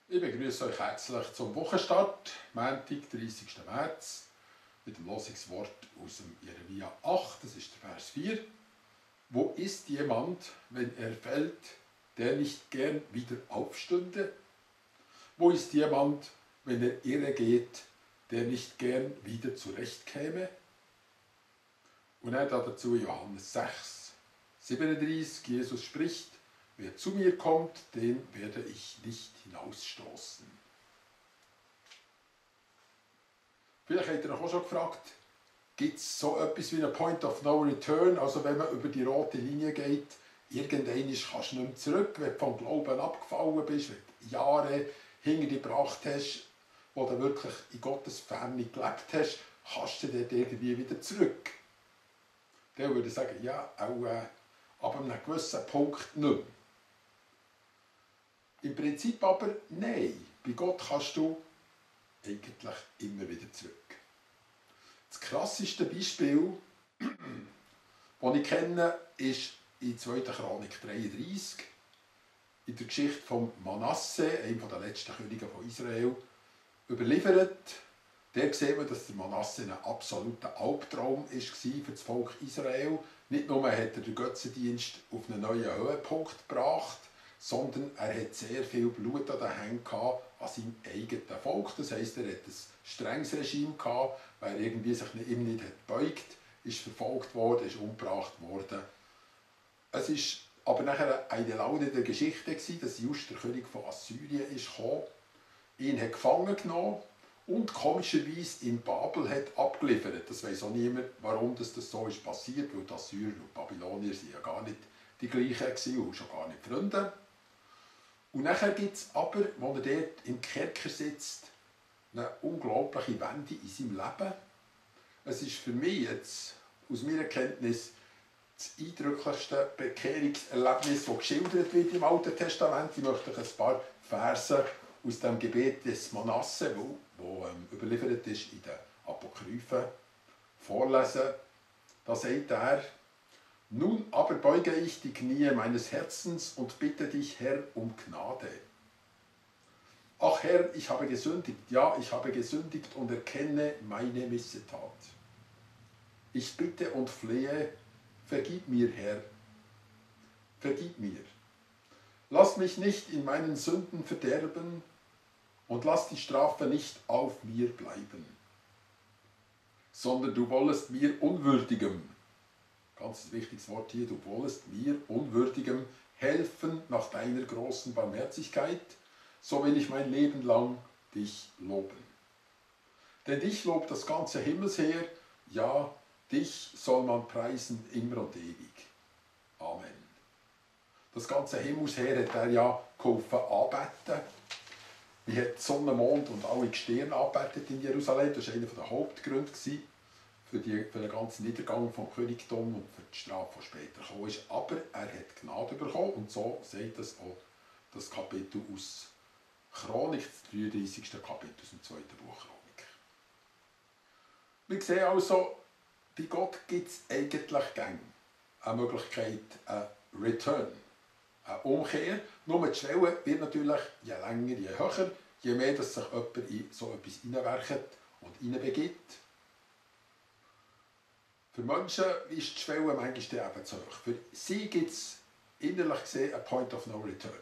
Ich begrüße euch herzlich zum Wochenstart, Montag, 30. März, mit dem Losungswort aus dem Jeremia 8, das ist der Vers 4. Wo ist jemand, wenn er fällt, der nicht gern wieder aufstünde? Wo ist jemand, wenn er irre geht, der nicht gern wieder zurechtkäme? Und dann dazu Johannes 6, 37, Jesus spricht: Wer zu mir kommt, den werde ich nicht hinausstoßen. Vielleicht habt ihr euch auch schon gefragt, gibt es so etwas wie einen Point of No Return, also wenn man über die rote Linie geht, irgendwann kannst du nicht mehr zurück, wenn du vom Glauben abgefallen bist, wenn du Jahre hinter dich gebracht hast, wo du wirklich in Gottes Ferne gelebt hast, kannst du dort irgendwie wieder zurück. Der würde sagen, ja, auch ab einem gewissen Punkt nicht mehr. Im Prinzip aber nein. Bei Gott kannst du eigentlich immer wieder zurück. Das krasseste Beispiel, das ich kenne, ist in 2. Chronik 33, in der Geschichte von Manasse, einem der letzten Könige von Israel, überliefert. Der sieht man, dass der Manasse ein absoluter Albtraum war für das Volk Israel. Nicht nur hat er den Götzendienst auf einen neuen Höhepunkt gebracht, sondern er hat sehr viel Blut an den Händen an seinem eigenen Volk. Das heisst, er hat ein strenges Regime gehabt, weil er irgendwie sich ihm nicht gebeugt, ist verfolgt worden, ist umgebracht worden. Es ist aber nachher eine Laune der Geschichte gewesen, dass Just, der König von Assyrien, ist gekommen, ihn hat gefangen genommen und komischerweise in Babel hat abgeliefert. Das weiss auch niemand, warum das so ist passiert, weil die Assyrer und die Babylonier sind ja gar nicht die gleichen und schon gar nicht Freunde. Und nachher gibt es aber, als er dort im Kerker sitzt, eine unglaubliche Wende in seinem Leben. Es ist für mich jetzt, aus meiner Kenntnis, das eindrücklichste Bekehrungserlebnis, das geschildert wird im Alten Testament. Ich möchte euch ein paar Verse aus dem Gebet des Manasse, das überliefert ist in den Apokryphen, vorlesen. Da sagt er: Nun aber beuge ich die Knie meines Herzens und bitte dich, Herr, um Gnade. Ach Herr, ich habe gesündigt, ja, ich habe gesündigt und erkenne meine Missetat. Ich bitte und flehe, vergib mir, Herr, vergib mir. Lass mich nicht in meinen Sünden verderben und lass die Strafe nicht auf mir bleiben, sondern du wollest mir Unwürdigem, ganz wichtiges Wort hier, du wollest mir Unwürdigem helfen nach deiner großen Barmherzigkeit, so will ich mein Leben lang dich loben. Denn dich lobt das ganze Himmelsheer, ja, dich soll man preisen immer und ewig. Amen. Das ganze Himmelsheer hat er ja geholfen anbeten. Er hat Sonne, Mond und alle Gestirne angebetet in Jerusalem. Das war einer der Hauptgründe für den ganzen Niedergang vom Königtum und für die Strafe, die später gekommen ist. Aber er hat Gnade bekommen und so sagt das auch das Kapitel aus Chronik, das 33. Kapitel aus dem 2. Buch Chronik. Wir sehen also, bei Gott gibt es eigentlich gerne eine Möglichkeit, einen Return, eine Umkehr. Nur die Schwelle wird natürlich je länger, je höher, je mehr dass sich jemand in so etwas hineinwerkt und hineinbegibt. Für Menschen ist die Schwelle manchmal eben zu hoch. Für sie gibt es innerlich gesehen einen Point of No Return.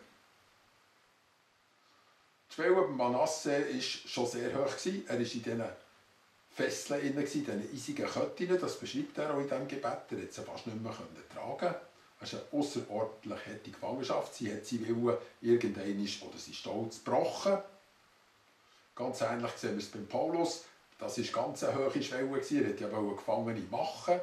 Die Schwelle beim Manasse war schon sehr hoch. Er war in diesen Fesseln, in diesen eisigen Ketten. Das beschreibt er auch in diesem Gebet. Er konnte sie fast nicht mehr tragen. Es ist eine außerordentlich harte Gefangenschaft. Sie hat sie Willen irgendwann oder sie Stolz gebrochen. Ganz ähnlich sehen wir es beim Paulus. Das war ganz eine hohe Schwelle. Er wollte ja Gefangene machen,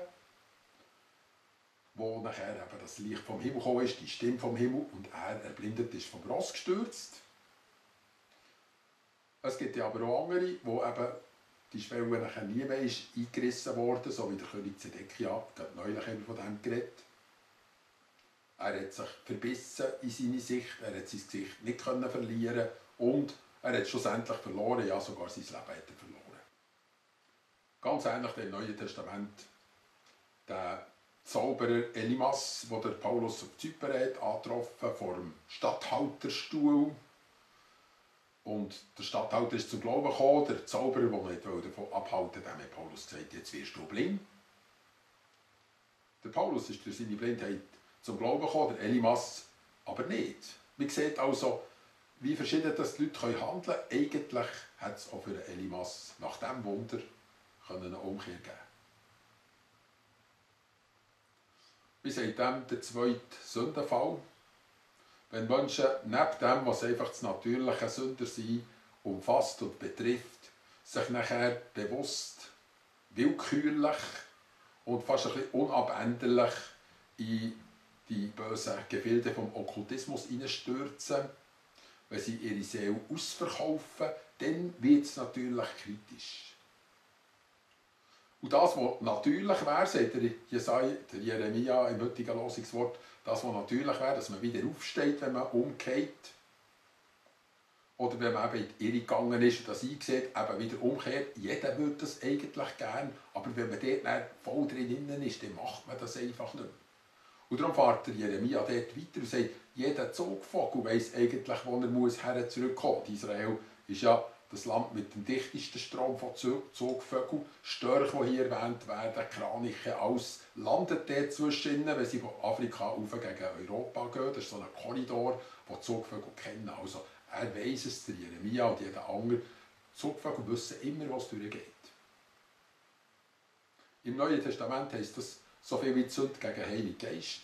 wo nachher eben das Licht vom Himmel gekommen ist, die Stimme vom Himmel, und er erblindet ist, vom Ross gestürzt. Es gibt ja aber auch andere, wo eben die Schwelle nachher nie mehr ist eingerissen worden, so wie der König Zedekia, gerade neulich haben wir von dem geredet. Er hat sich verbissen in seine Sicht, er hat sein Gesicht nicht verlieren und er hat schlussendlich verloren, ja sogar sein Leben hat er verloren. Ganz ähnlich im Neuen Testament, der Zauberer Elimas, den der Paulus auf Zypern hat angetroffen, vor dem Statthalterstuhl. Und der Statthalter ist zum Glauben gekommen, der Zauberer, der ihn davon abhalten wollte, dem hat Paulus gesagt, jetzt wirst du blind. Der Paulus ist durch seine Blindheit zum Glauben gekommen, der Elimas aber nicht. Man sieht also, wie verschieden das die Leute handeln können. Eigentlich hat es auch für den Elimas nach diesem Wunder eine Umkehr geben. Wie sagt dem der zweite Sündenfall? Wenn Menschen neben dem, was einfach das natürliche Sünder sind, umfasst und betrifft, sich nachher bewusst, willkürlich und fast ein bisschen unabänderlich in die bösen Gefilde vom Okkultismus hineinstürzen, wenn sie ihre Seele ausverkaufen, dann wird es natürlich kritisch. Und das, was natürlich wäre, sagt der Jeremia im heutigen Losungswort, das, was natürlich wäre, dass man wieder aufsteht, wenn man umkehrt. Oder wenn man eben in die Irre gegangen ist und das eingesehen, eben wieder umkehrt. Jeder würde das eigentlich gerne, aber wenn man dort dann voll drin ist, dann macht man das einfach nicht mehr. Und darum fährt der Jeremia dort weiter und sagt, jeder Zugvogel weiss eigentlich, wo er zurückkommen muss. Israel ist ja das Land mit dem dichtesten Strom von Zugvögeln. Störche, die hier erwähnt werden, Kraniche, alles landet dort zwischen, wenn sie von Afrika rauf gegen Europa gehen. Das ist so ein Korridor, den Zugvögel kennen. Also er weiss es, der Jeremia und jeder andere. Zugvögel wissen immer, was durchgeht. Im Neuen Testament heisst das so viel wie die Sünde gegen den Heiligen Geist.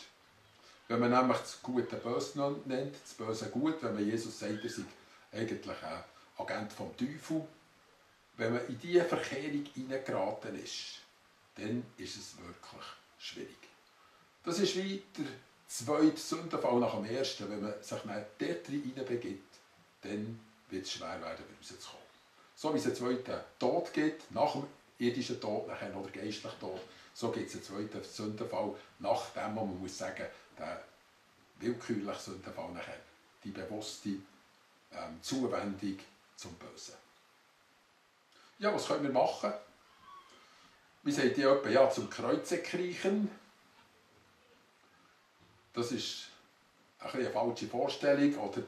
Wenn man nämlich das Gute Böse nennt, das Böse gut, wenn man Jesus sagt, er sei eigentlich ein Agent vom Teufel. Wenn man in diese Verkehrung hineingeraten ist, dann ist es wirklich schwierig. Das ist wie der zweite Sündenfall nach dem ersten. Wenn man sich dort hineinbegibt, dann wird es schwer werden, rauszukommen. So wie es einen zweiten Tod gibt, nach dem irdischen Tod, nachher noch der geistliche Tod, so gibt es einen zweiten Sündenfall, nach dem, man muss sagen, der willkürliche Sündenfall nachher, die bewusste Zuwendung zum Bösen. Ja, was können wir machen? Wie sagt ihr etwa, ja, zum Kreuze kriechen? Das ist eine falsche Vorstellung, oder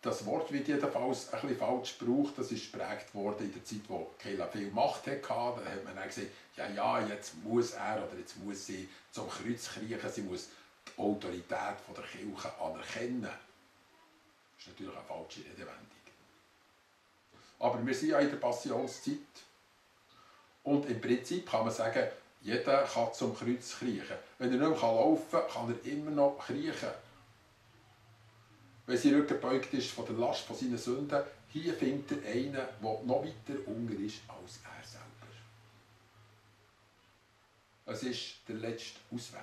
das Wort wird jedenfalls ein bisschen falsch gebraucht. Das ist geprägt worden in der Zeit, wo Kela viel Macht hatte. Da hat man dann gesagt, ja, jetzt muss er oder jetzt muss sie zum Kreuz kriechen, sie muss die Autorität der Kirche anerkennen. Das ist natürlich eine falsche Redewendung. Aber wir sind ja in der Passionszeit. Und im Prinzip kann man sagen, jeder kann zum Kreuz kriechen. Wenn er nicht mehr laufen kann er immer noch kriechen. Wenn sein Rücken gebeugt ist von der Last von seinen Sünden, hier findet er einen, der noch weiter unter ist als er selber. Es ist der letzte Ausweg.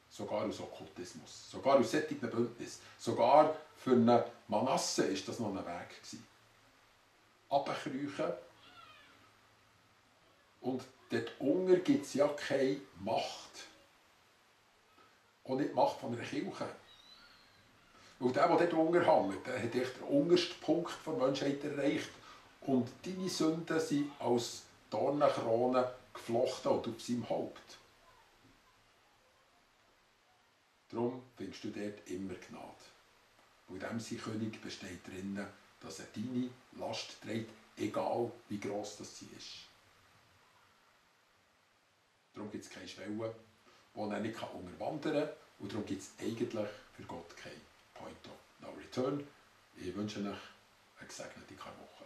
Sogar aus Okkultismus, sogar aus solchen Bündnissen, sogar für einen Manasse war das noch ein Weg gewesen. Runterkriechen. Und dort unten gibt es ja keine Macht. Auch nicht die Macht von einer Kirche. Weil der dort unten hängt, der hat echt den untersten Punkt der Menschheit erreicht. Und deine Sünden sind als Dornenkrone geflochten und auf seinem Haupt. Darum findest du dort immer Gnade. Und in dem sein König besteht darin, dass er deine Last trägt, egal wie gross das sie ist. Darum gibt es keine Schwelle, die er nicht unterwandern kann. Und darum gibt es eigentlich für Gott kein Point of No Return. Ich wünsche euch eine gesegnete Woche.